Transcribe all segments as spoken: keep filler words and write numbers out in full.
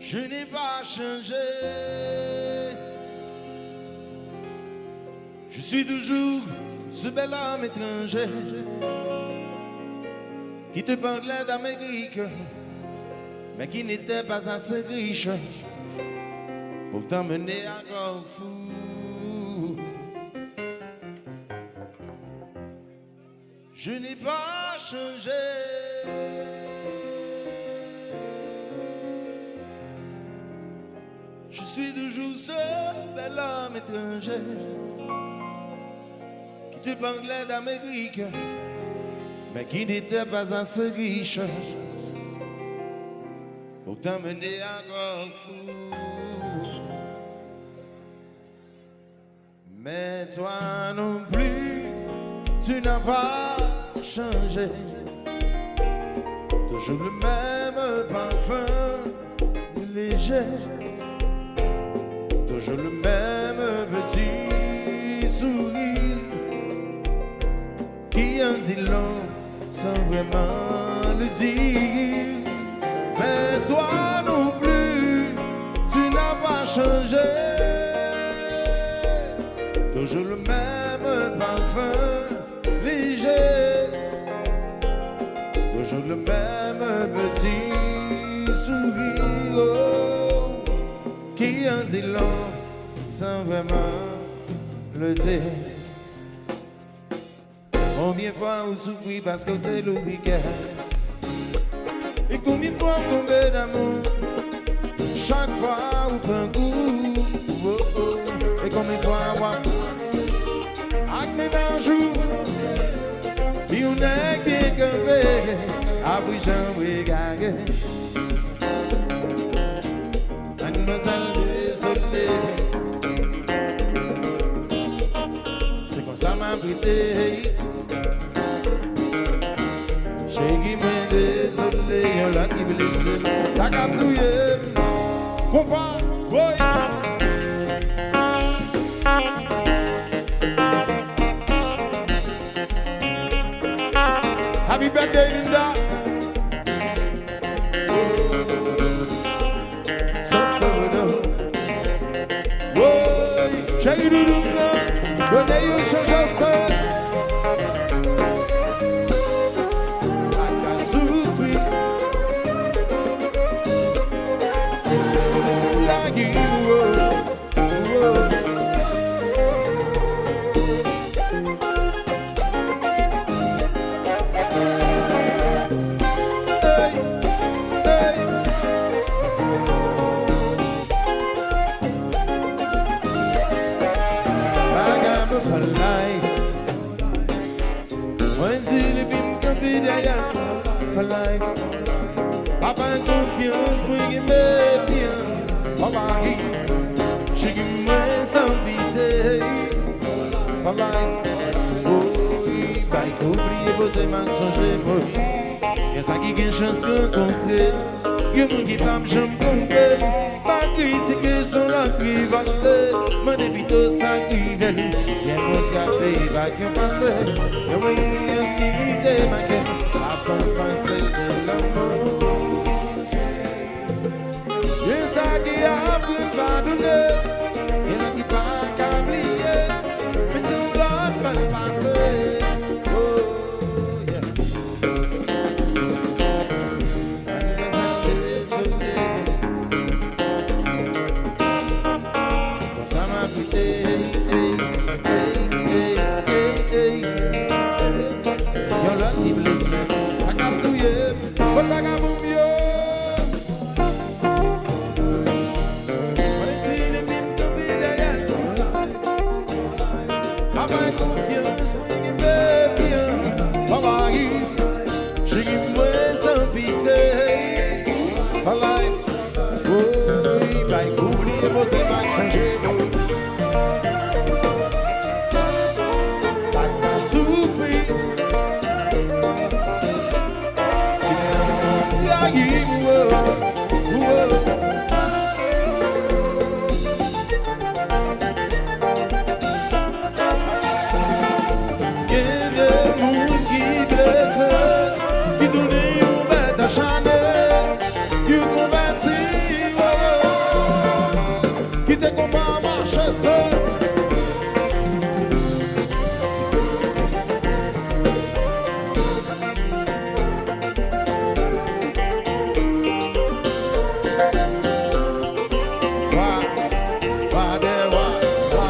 Je n'ai pas changé. Je suis toujours ce bel homme étranger qui te parlait d'Amérique, mais qui n'était pas assez riche pour t'emmener à Carrefour. Je n'ai pas changé. Je suis toujours ce bel homme étranger qui te parlait d'Amérique, mais qui n'était pas assez riche pour t'emmener à Carrefour. Mais toi non plus, tu n'as pas changé. Toujours le même parfum léger. Toujours le même petit sourire qui en dit long sans vraiment le dire. Mais toi non plus, tu n'as pas changé. Toujours le même parfum léger. Toujours le même petit sourire, oh, qui en dit long sans vraiment le dire. Konbyen fwa ou soufri paske w te louvri kè? E konbyen fwa w tonbe damou? Chak fwa ou pran kou, oh, oh. E konbyen fwa w ap ak mennaj ou? Yon nèg byen kanpe, apre jan w egare. Madmwazèl dezole. Se konsa m ap rete. Cheri mwen dezole, yon lòt ki blese m. Sa k ap touye m. Konpa, boy. Happy birthday, Linda. Santo Domingo. Woy, cheri doudou m nan, donnen yon chanje sèt. Pa ka soufri. Se lage m, wo. Vagabon for life. Mwen di depi m kanpe dèyè l for life. Pa bay konfyans, mwen gen mefyans. Papa ri, cheri mwen san pitye. For life, woy, bay kou bliye pote m ak sonje pou li. Gen sa ki gen chans rankontre, gen moun ki p ap janm twonpe. Pa kritike, se yon lòt ki revòlte. Mande pito sa k rive l. Gen moun k ap peye vag yon pase. Yon eksperyans ki te make m. Fason l panse l te lanmou. Gen sa ki aprann padone. Gen lòt ki pa ka bliye. Men se yon lòt fè l pase. Oh, yeah. Ann bezwen dezole. Konsa m ap rete, ey, ey, ey. Yon lòt ki blese, sa k ap touye m. Kot vagabon m yo? Mwen di depi m kanpe dèyè l. Pa bay konfyans, mwen gen mefyans. Papa ri, cheri mwen san pitye. For life, woy, bay kou bliye pote m ak sonje nou. Pa ka soufri. Si lanmou trayi m, wo, wo. Gen de moun ki blese, ki tounen yon bèt achane, ki konvèti, wo, Sa. Wa, wa dè wa, wa.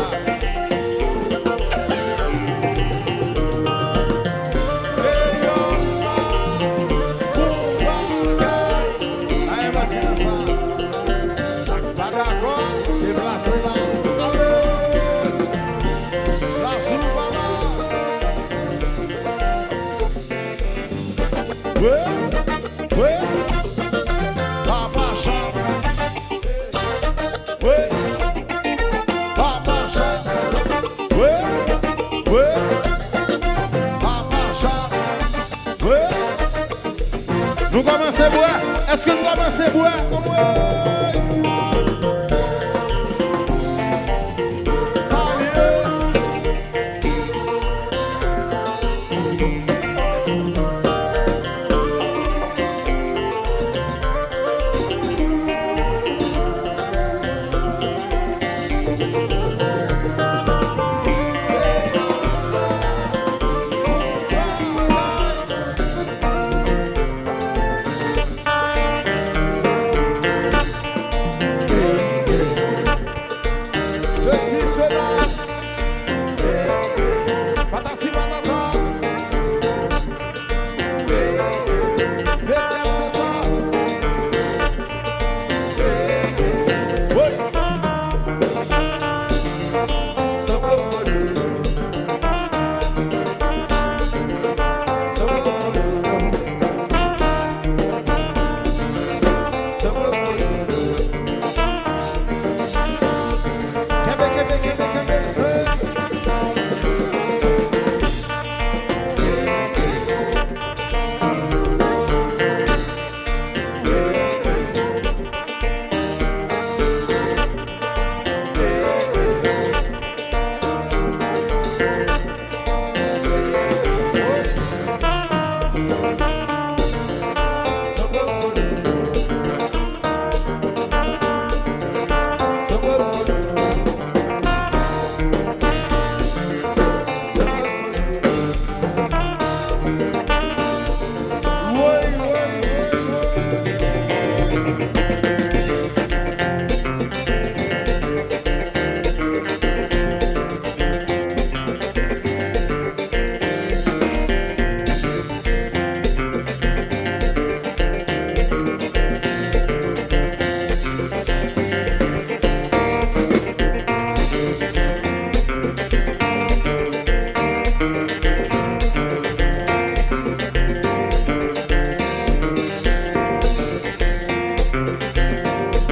Hey, yo, la, pou bagay. Aye, pati nan sa. Sa k pa dakò, deplase la. Ale! Plas ou pa la. Wi, wi. Papa Chan. Wi. Papa Chan. Wi, wi. Papa Chan. Wi. Nou kòmanse bwè. Èske nou kòmanse bwè? Anmwey! Sa l ye. Sesi, sela. Patati, patata. Petèt se sa. Wi. Sa pa fò de. Sa pa fò de. Sa pa fò de. Kenbe, kenbe, kenbe, kenbe, se.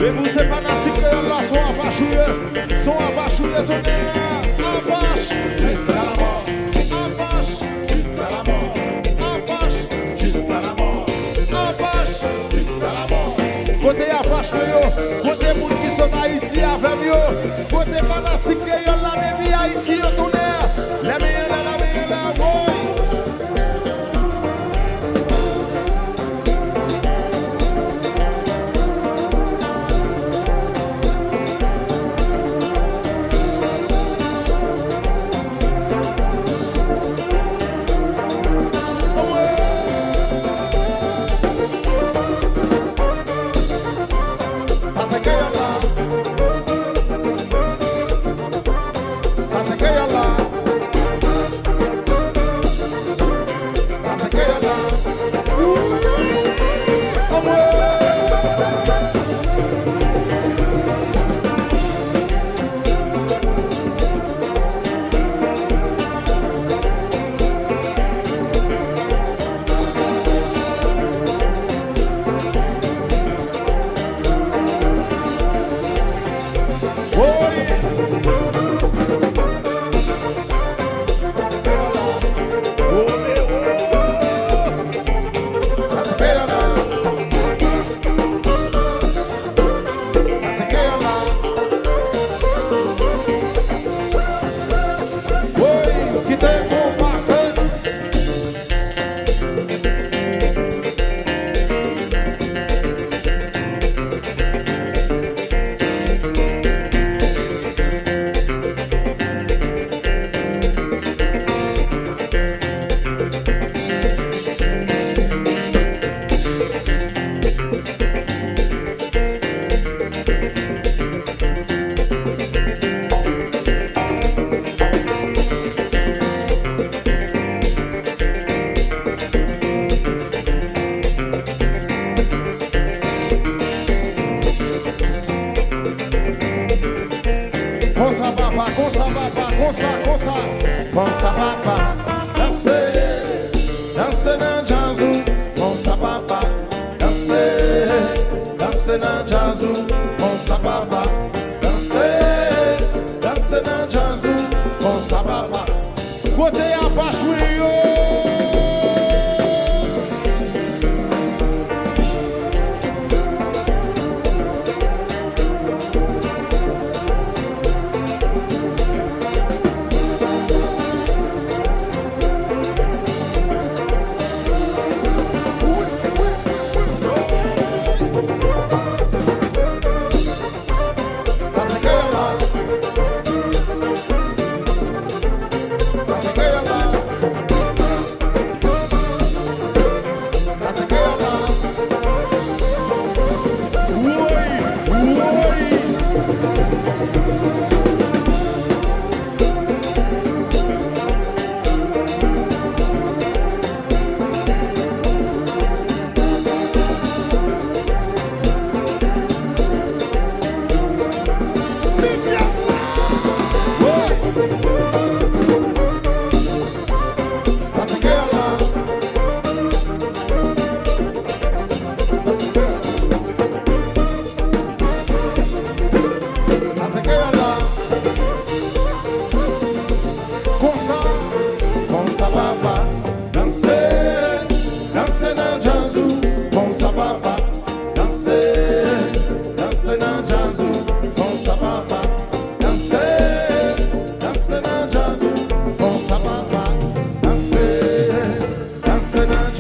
E pou se fanatik kreyòl la, se yon Apach ou ye. Se yon Apach ou ye, tonè. Apach jiska lamò. Apach jiska lamò. Apach jiska lamò. Apach jiska lamò. Kote Apach mwen yo? Kote moun ki sot Ayiti avè m yo? Kote fanatik kreyòl la depi Ayiti yo, tonè? Leve men yo anlè, leve men yo anlè, woy! Sa se kreyòl la. Sa se kreyòl la. Sa se kreyòl la. Anmwey! Konsa papa, konsa papa, konsa, konsa. Konsa papa, danse, danse nan djaz ou. Konsa papa, danse, danse nan djaz ou. Konsa papa, danse, danse nan djaz ou. Konsa papa. Kote Apache yo? Sa se kreyòl la. Sa se kreyòl la. Sa se kreyòl la. Woy, woy. Sa se kreyòl la. Sa se kreyòl. Sa se kreyòl la. Konsa, konsa papa, danse, danse nan djaz ou. Konsa papa, danse, danse nan djaz ou. Konsa papa, danse, danse nan djaz ou. Konsa papa, danse, danse nan